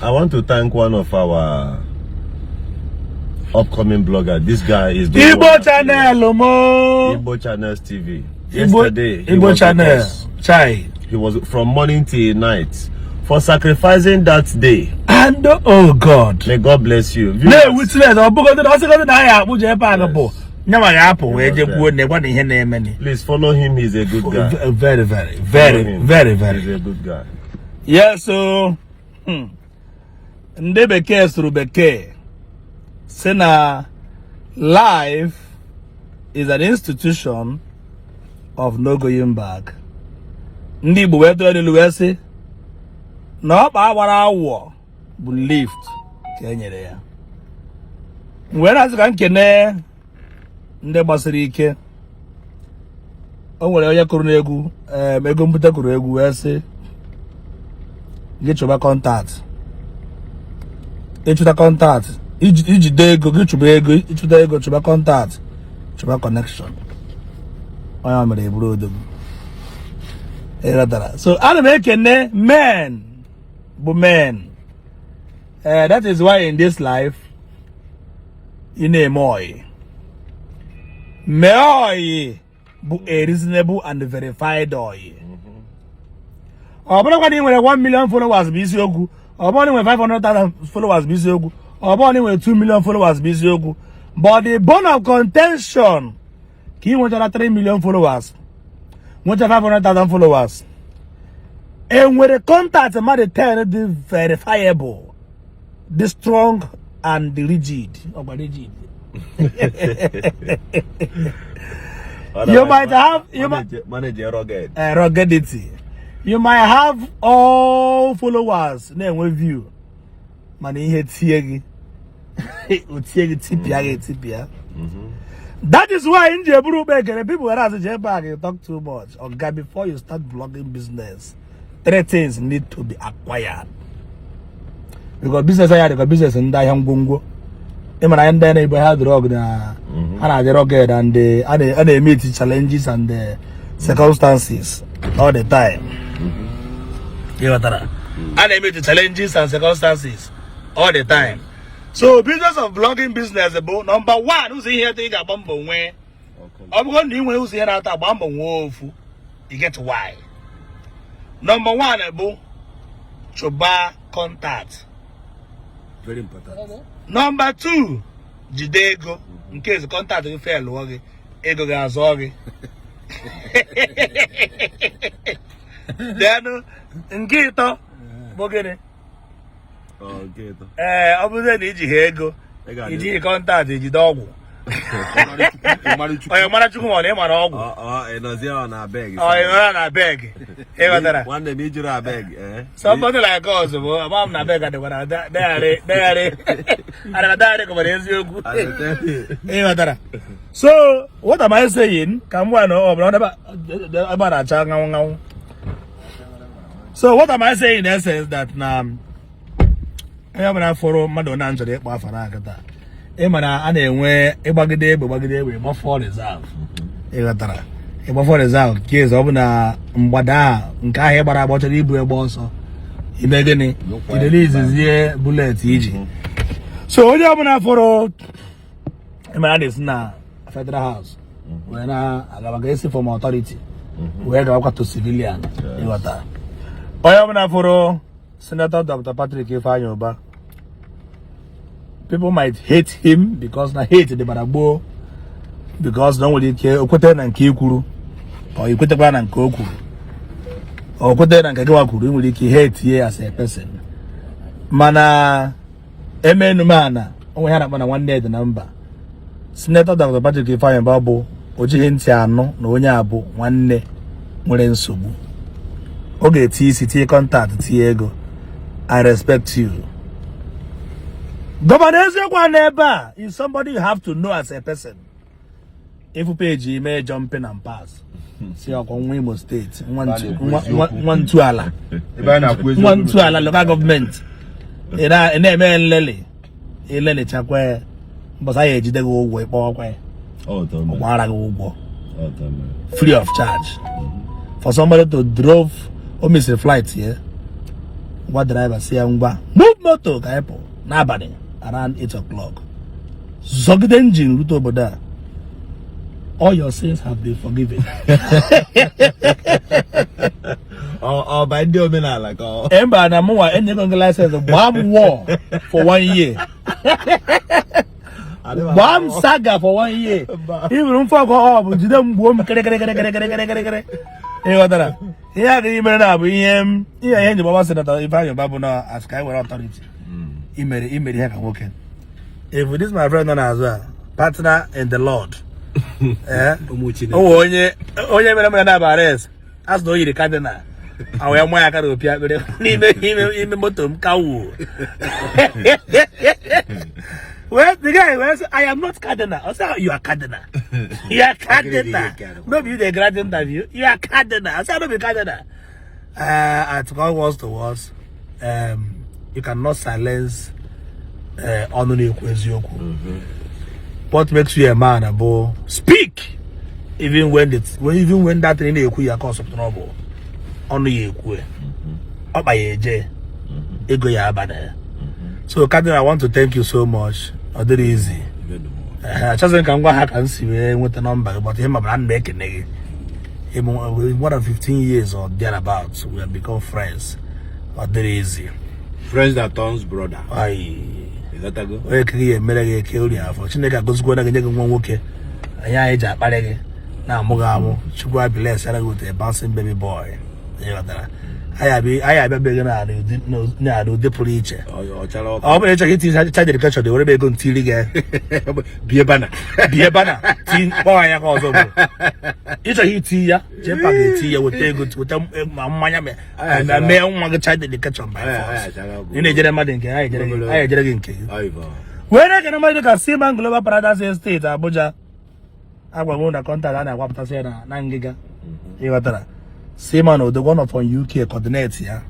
I want to thank one of our upcoming blogger. This guy is doing Igbo wonderfully. Channel mo. Igbo Channels TV. Igbo, Yesterday, he Igbo was with Channel. us. Chai. He was from morning till night for sacrificing that day. And oh God. May God bless you. Viewers, Na-ewutile na ọ bụgodị na ọ sịgodị na anyị akpụ jee ebe a bụ nyanwa ya apụ wee je Yes. kwuo na ịgwa na ihe na-eme ni. Please follow him. He's a good guy. Very, very, very, Follow him. very, very. He's a good guy. Yes, so ndị bekee sụrụ bekee sị na life is an institution of no going back. Ndị Igbo wee tụọ n'ilu wee sị na ọkpa agbara awọ bụ lift ka e nyere ya. M wee na-asị ka m kene ndị gbasiri ike. O nwere onye kụrụ n'egwu, ego mbute kụrụ egwu wee sị gị chụba contact, ịchụta contact, ijide ego gị, chụba ego, ịchụta ego, chụba contact, chụba connection. Onye ọ mere eburu odogwu, ịghọtara? So ana m ekene men bụ men. That is why in this life ị na-eme oyi, mee oyi bụ a reasonable and verified oyi. Ọ bụrụkwa na ị nwere 1 million followers bụ isiokwu, ọ bụrụ na ị nwere 500,000 followers bụ isiokwu, ọ bụrụ na ị nwere 2 million followers bụ isiokwu, but the bone of contention, ka ị nwetara 3 million followers, nweta 500,000 followers, enwere contact mmadụ 10 dị verifiable, dị strong and rigid, ọgba rigid. You might have you might manage rugged. Ruggedity. You might have all followers na-enwe view, mana ihe tie gị, o tie gị, tipịa gị etipịa. That is why m ji eburu ụkpa ekele. People were asị, "Jee back, you talk too much." Oga, before you start blogging business, three things need to be acquired, because business anyị dịka business ndị ahịa ngwongwo. Ị mara anyị ndị na-ebu ahịa drug na ha na-adị rugged and a na-emeet challenges and circumstances all the time. Ị ghọtara? A na-emeet challenges and circumstances all the time. So business of blogging business bụ number one, ụzọ ihe atọ ị ga-agba mbọ nwee. Ọ bụrụ na ị nwere ụzọ ihe na-atọ, agba mbọ nwee ofu. You get why? Number one bụ chụba contact. Very important. Number two, jide ego nke ezi contact gị failụọ gị, ego gị azụọ gị. Then nke ịtọ bụ gịnị? Ee, ọ bụrụ na ijighị ego, ijighị contact, ijide ọgwụ, onye mara Chukwu ma ọ na ị mara ọgwụ. Ọ nọrọ na beg, ị ghọtara? Nwanne m, ijiri abeg, eh? Somebody like us bụ ama m na beg adịkwara diary, diary adịkwa, diary kọbara eziokwu, ị ghọtara? So what am I saying? Ka m gwa na ọ bụrụ ebe a na-acha nganwụ nganwụ. So what am I saying in essence? That na onye ọbụla fọrọ mmadụ na nchọrọ ịkpọ afa na akịta, ị ma na a na-enwe ịgbagide egbe, gbagide egbe, ịgbafọ reserve, ị ghọtara? Ịgbafọ reserve ka eze ọ bụ na mgbada a nke ahụ ị gbara agba chọrọ ibu egbe ọsọ, ime gịnị? Ireleasezie bullet iji. So onye ọbụla fọrọ, ị mara, a na-esi na Federal House wee na-agaba ka esi from authority wee gawakwa to civilian, ịghọta? Onye ọbụla fọrọ Senator Dr. Patrick Ifeanyi Uba, people might hate him because na hate dịbara gboo, because na o nwere ike o kweta na nke i kwuru, ọ ikwetekwa na nke o kwuru, o kweta na nke gịwa kwuru. Ị nwere ike hate ye as a person, mana emenumana onwe ya na-akpọ na nwanne dị na mba. Senator Dr. Patrick Ifeanyi Uba bụ o jighị ntị anụ na onye a bụ nwanne nwere nsogbu, ọ ga-eti isi, tinye contact, tinye ego. I respect you. Governor eziokwu a n'ebe a is somebody you have to know as a person. Ịfụ page ime jumping and pass si ọkwa nwa Imo State, nwa ntu ala, nwa ntu ala local government, ị na-eme nlele, ilelechakwa ya, mbọsị anyị ejide gị ụgwọ, ịkpọ ọkwa ya, ọgbara gị ụgwọ free of charge. For somebody to drove, o missed flight here, Gwa driver si ya, "Ngwa, move moto ka anyị pụ n'abalị around 8 o'clock." Zọgide engine rute obodo a. All your sins have been forgiven. Ọ ba ndị omenala ka ọ Mba, na mụnwa enyego gị license, gbaa m war for one year, gbaa m saga for one year. Iburu mfe ọgọ ọ bụ jide m gbuo m kịrịkịrịkịrịkịrịkịrịkịrị. Ị ghọtara ihe a ga mere na bụ ihe m ihe nji gbaba Senator Ifeanyi Ubah bụ na as ka anyị were authority imere ihe ka nwoke. If this my friend nọ n'azụ a, partner in the Lord, eh. Ụmụ Chineke. O nwere onye mere na arrest, a sị na o yiri cardinal a wee mụọ ya aka na opi akpịrị n'ime ime moto m ka wuo. Well, the guy wee sị, "I am not cardinal." I say, "You are cardinal. You are cardinal. No be you dey grant interview. You are cardinal." I say, "I no be cardinal." At God wants to us, you cannot silence ọnụ na-ekwu eziokwu. What makes you a man bụ speak even when that thing na-ekwu ya cause trouble. Ọnụ ya ekwu, ọkpa ya eje, ego ya aba na ya. So Cardinal, I want to thank you so much. Ọ dịrị easy. Achọghị m ka m gwa ha ka m si wee nweta nọmba gị, but ihe ma bụ na m na-ekene gị. More than 15 years or thereabouts, we have become friends. Ọ dịrị easy. Friends that turns brother. Ayi. Ịghọtago? Onye kere ya emere gị eke ori afọ. Chineke agọzikwana gị, nye gị nwa nwoke anyị ji akparị gị na-amụ gị amụ. Chukwu abilesara gị with a bouncing baby boy. Ịghọtara? Anyị abịabeghị n'ala ụdị pụrụ iche. Ọ chara ọkụ. Ọ bụrụ na ị chọrọ itinye child education, were m ego ntiri gị. Bie bana. Bie bana ti kpọọ anya ka ọzọ bụ ịchọghị iti ya, jepa ga-eti ya, weta ego, weta ma mmanya ma mee nwa gị child education by force. Ị na-ejere mmadụ nke anyị ejere gị, anyị ejere gị nke gị. Ọyịbọ. Wee na-ekene mmadụ dịka Seaman Global Paradise Estate Abuja. Agwa m na contact a na-agbapụtasị ya na ngịga. Ịghọtara? Seaman Odogwu nọ from UK, coordinate ya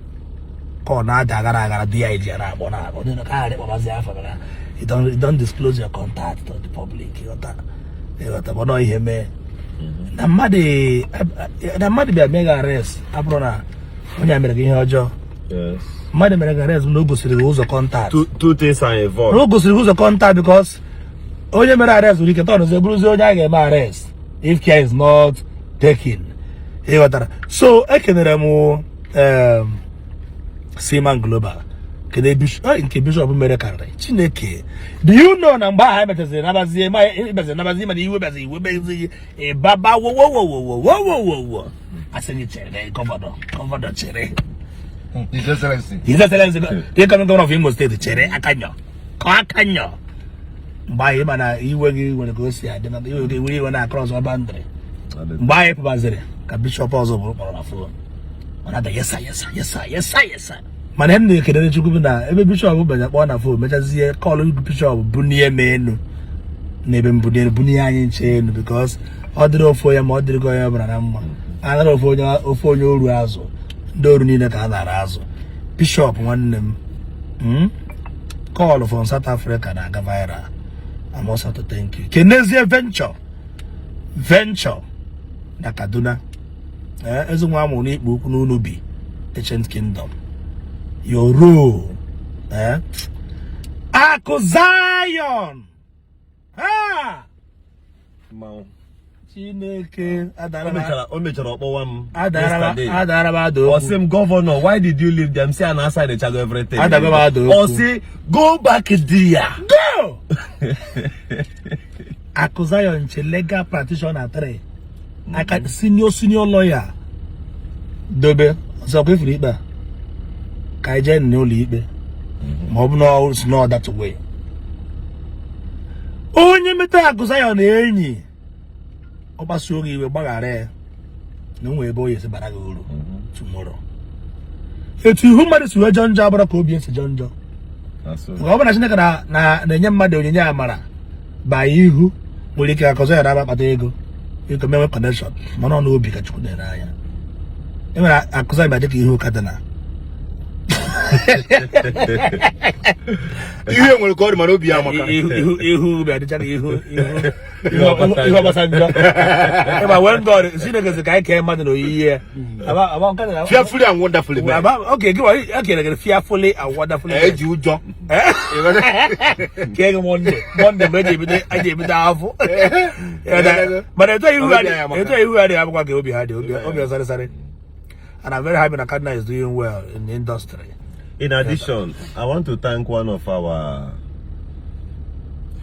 ka ọ na-ada agara agara DIG ya na-akpọ na-akpọ ndị ka ghara ịkpọbazi afọ mana you don't disclose your contact to the public. Ịghọta? Ịghọta? Bụ nọ ihe mee na mmadụ bịa mee gị arrest abụrụ na onye a mere gị ihe ọjọọ. Mmadụ mere gị arrest bụ na o gosiri gị ụzọ contact. Two things are involved. Na o gosiri gị ụzọ contact, because onye mere arrest nwere ike tọnụzie bụrụzie onye a ga-eme arrest if care is not taken. Ịghọtara? So ekenere m Seaman Global, kene bishop nke bishop mere karịrị Chineke. Do you know na mgbe ahụ anyị mechaziri nabazie, ma ịbịazi nabazie, mana iwe bịazi, iwe bịazi, ịbaba wowowowowowowowo, asị gị chere, governor chere. His Excellency. His Excellency, the incoming governor of Imo State, chere aka nyọ ka aka nyọ. Mgbe anyị ma na iwe gị nwere ka o si adị, maka iwe gị were iwe na cross boundary. Mgbe anyị pụbaziri ka bishọp ọzọ bụrụ kpọrọ na phone, ọ na-ada, "Yes sir, yes sir, yes sir, yes sir, yes sir." Mana m na-ekelere Chukwu bụ na ebe bishọp banye kpọọ na phone, mechazie call bishọp bunie m enu n'ebe m bunie bunie anyị nche enu, because ọ dịrị ofu onye ma ọ dịrị gị onye ọbụla na mma. Anara ofu onye, ofu onye oru azụ, ndị oru niile ka a nara azụ. Bishọp nwanne m, Call from South Africa na-aga viral. I'm also to thank you. Kenezie Venture Venture na Kaduna. Eze nwa amụrụ n'ikpo ukwu n'unu bi Ancient Kingdom, your role, Akụ Zion ha. Mmanwụ. Chineke adara. O mechara ọkpọwa m adara yesterday. Adara m ada Ọ okwu. sị m, "Governor, why did you leave them?" Say na outside echago everything. Adago m ada okwu. Ọ sị, "Go back there." Go! Akụ Zion che legal practitioner 3 aka senior lawyer dobe ọzọ kwa ifuru ikpe a ka anyị jee n'ụlọ ikpe ma ọ bụ na ọ si na that way. Onye meta Akụ Zion na enyi ọ kpasuo gị iwe, gbaghara ya na o nwere ebe o yesi bara gị uru tomorrow. Etu ihu mmadụ si wee jọọ njọ abụrụ ka obi esi jọọ njọ. Maka ọ bụrụ na Chineke na-enye mmadụ onyinye amara baa ihu, nwere ike akọzọ ya na akpata ego ego mewe connection, mana ọ n'obi ka Chukwu na-ere anya. E nwere akụzọ ya dịka ihu cardinal. Ihe nwere ka ọ dị, mana obi ya amaka. Ihu ihu bịa dịcha ka ihu ihu ihu Obasanjo. Ịma, when God, Chineke sị ka anyị kee mmadụ n'oyiyi ya. Aba nke na Fearfully and wonderfully made. Aba, okay, gị wa ekere gị fearfully and wonderfully made. Eji ụjọ. Kee gị Monday Monday mgbe eji ebido afọ. Mana etu ihu ha dị, etu ihu ha dị, abụkwa ka obi ha dị, obi sarị sarị. And I'm very happy na Cardinal is doing well in the industry. In addition, I want to thank one of our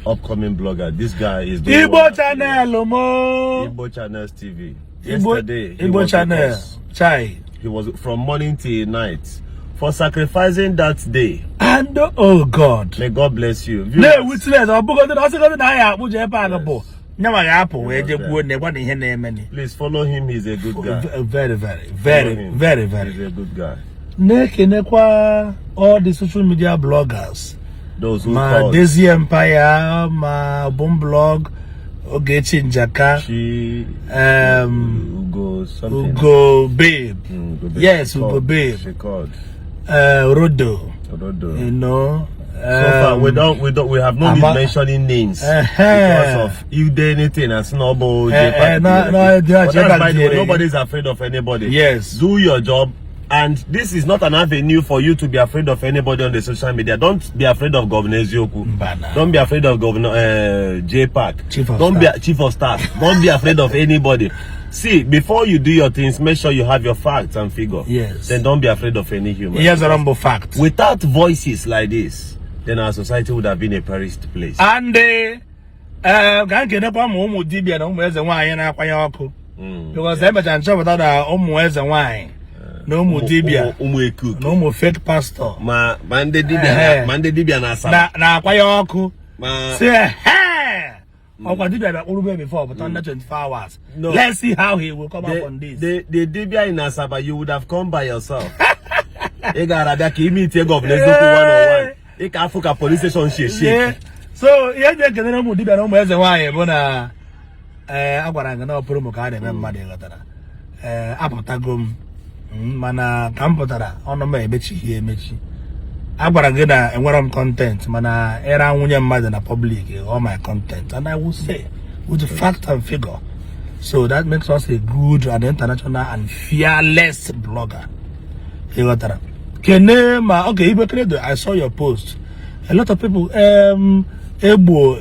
upcoming blogger. This guy is doing Igbo wonderfully. Channel mo. Igbo Channels TV. Igbo Yesterday, he Igbo was with Channel. us. Chai. He was from morning till night for sacrificing that day. And oh God. May God bless you. Na Viewers, witness ọ bụgodị na ọ sịgodị na anyị akpụ jee park bụ nyanwa ga-apụ wee je kwuo na gwa na ihe na-eme ni. Please follow him. He's a good guy. Very, very, Follow very, him. very, very. He's a good guy. Na-ekenekwa all the social media bloggers. Those who Ma called. Desi Empire, ma Boom Blog, Ogechi Njaka, She Ugo something. Ugo Babe. Ugo Babe. Yes, She Ugo called. Babe. She called. Rodo. Rodo. So far, we don't, we have no need mentioning names because of if there anything as noble. No, they are But that's by the way, J-Pack. nobody's afraid of anybody. Yes. Do your job, and this is not an avenue for you to be afraid of anybody on the social media. Don't be afraid of Governor Ezioku. Mbana. Don't be afraid of Governor J Park. Chief of Don't Staff. be chief of staff. Don't be afraid of anybody. See, before you do your things, make sure you have your facts and figure. Yes. Then don't be afraid of any human. Ihe zọrọ mbụ fact. Without voices like this, then our society would have been a perished place. And ka nkenekwa ma ụmụ dibịa na ụmụ eze nwaanyị na-akwanye ọkụ, because emechara nchọpụta na ụmụ eze nwaanyị na ụmụ dibịa Ụmụ ekuku na ụmụ fake pastor ma ndị dibịa ma ndị dibịa na Asaba na-akwanye ọkụ ma si ehe ọkwa dibịa bịa kpụrụ before but under 24 hours. No. Let's see how he will come up the, on this. the dibịa in Asaba, you would have come by yourself. Ị gara abịa ka ime itie Governor Eziokwu one on one. Ị ka afụ ka police station si Yeah. eshake. So ihe eji ekenere ụmụ dibịa na ụmụ eze nwaanyị bụ na ee, a gwara gị na ọ promo ka a na-eme mmadụ, ịghọtara? Ee, apụtago m, mana ka m pụtara, ọnụ m emechighị emechi. A gwara gị na enwere m content, mana ịra nwunye mmadụ na public, all my content, and I will say with fact and figure. So that makes us a good and international and fearless blogger, ịghọtara? Kene ma okay, Igwe Credo, I saw your post. A lot of people, Egbo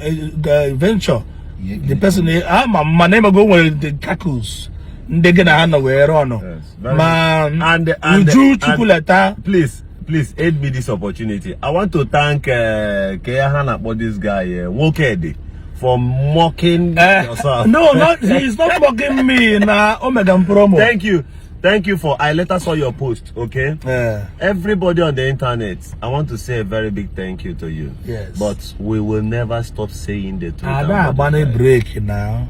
Venture, the person ama ma na emego nwere the caucus ndị gị na ha nọ wee rụọ ọnụ. Yes, very Ma And Uju Chukwuleta. Please, please aid me this opportunity. I want to thank Keya akpọ this guy, Nwokedi, for mocking yourself. No, not he is not mocking me. Na omega m promo. Thank you. Thank you for, I later saw your post, okay? Everybody on the internet, I want to say a very big thank you to you. Yes. But we will never stop saying the truth. Ada and what agbana is right. break na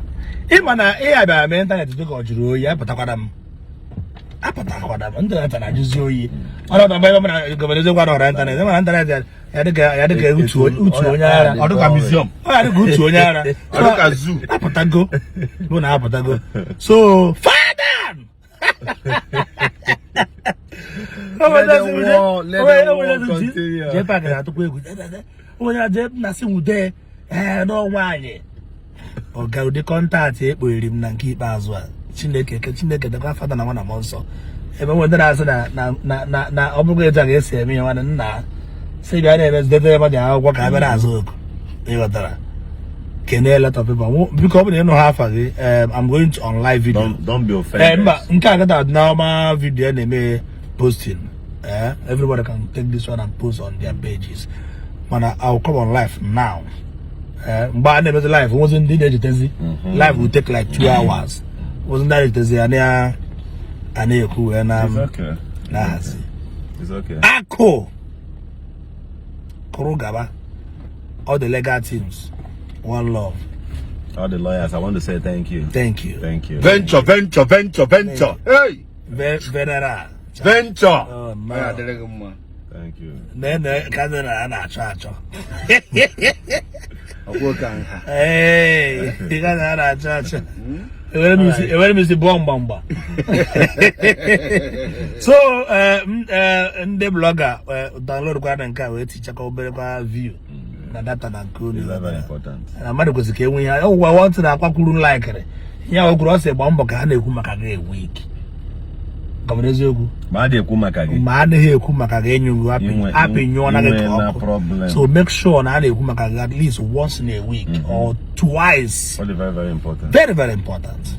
ịma na ihe a bịara mee ịntanetị dịka ọ jụrụ oyi. Apụtakwara m, apụtakwara m, ịntanetị na-ajụzi oyi. Ọ na mgbe na Governor Eziokwu nọrọ ịntanetị, ịma na ịntanetị ya dịka utu onye ara. Ọ dịka museum. Ọ ya dịka utu onye ara. Ọ dịka zoo. Apụtago bụ na apụtago. So father. Let the war- let the war continue. Jee Park na-atụkwa egwu onye na-eje na-asị nwude ee n'ọnwa anyị ọga ụdị contact ekpoghere m na nke ikpeazụ a. Chineke ke Chineke dekwa Fada na Nwa na Mmụọ Nsọ ebe nwe ndị na-asị na ọ bụrụ etu a ga-esi eme ihe, nwanne nna si bịa na-eme zidetere mmadụ akwụkwọ ka a bịa na-azụ oku, ịghọtara? Kene a lot of people. Biko, ọ bụ na ịnụ ha afa gị, I'm going to on live video. Don't be offended. Eh, mba, nke a kịta na ọma video a na-eme posting. Everybody can take this one and post on their pages, mana I'll come on live now. Mgbe a na-emezi live, nwezi ndị na-ejitezi live will take like 2 hours, nwezi ndị na-ejitezi ya na a na-ekwu wee na It's okay. na-ahazi. It's okay. Akụ kụrụ gaba, all the legal teams, one love. All the lawyers, I want to say thank you. Thank you. Thank you. Venture, venture, venture, venture. Hey, Veneral. Venture. Oh, no. Ọ ya adịrị gị mma. Thank you. Nene ka a na-achọ achọ. Ọkwụ ka nha. Ee, ka a na-achọ achọ. Ewere m isi bụọ mgbamgba. So ndị blogger, download kwa na nke a wee tichakwa obere kwa view na data na nke unu. It's very, very important. Na mmadụ kwesịrị ka e nwee ihe ọgwụgwa nwantị na akwakwuru laikịrị ihe ahụ kwuru. Ọ sị gba mbọ ka ha na-ekwu maka gị a week ka ọ bụ eziokwu. Ma a na-ekwu maka gị. Ma anaghị ekwu maka gị, enyu apị nyụọ na gị ka Inwe na ọkụ. problem. So make sure na a na-ekwu maka gị at least once in a week or twice. All very, very important. Very, very important.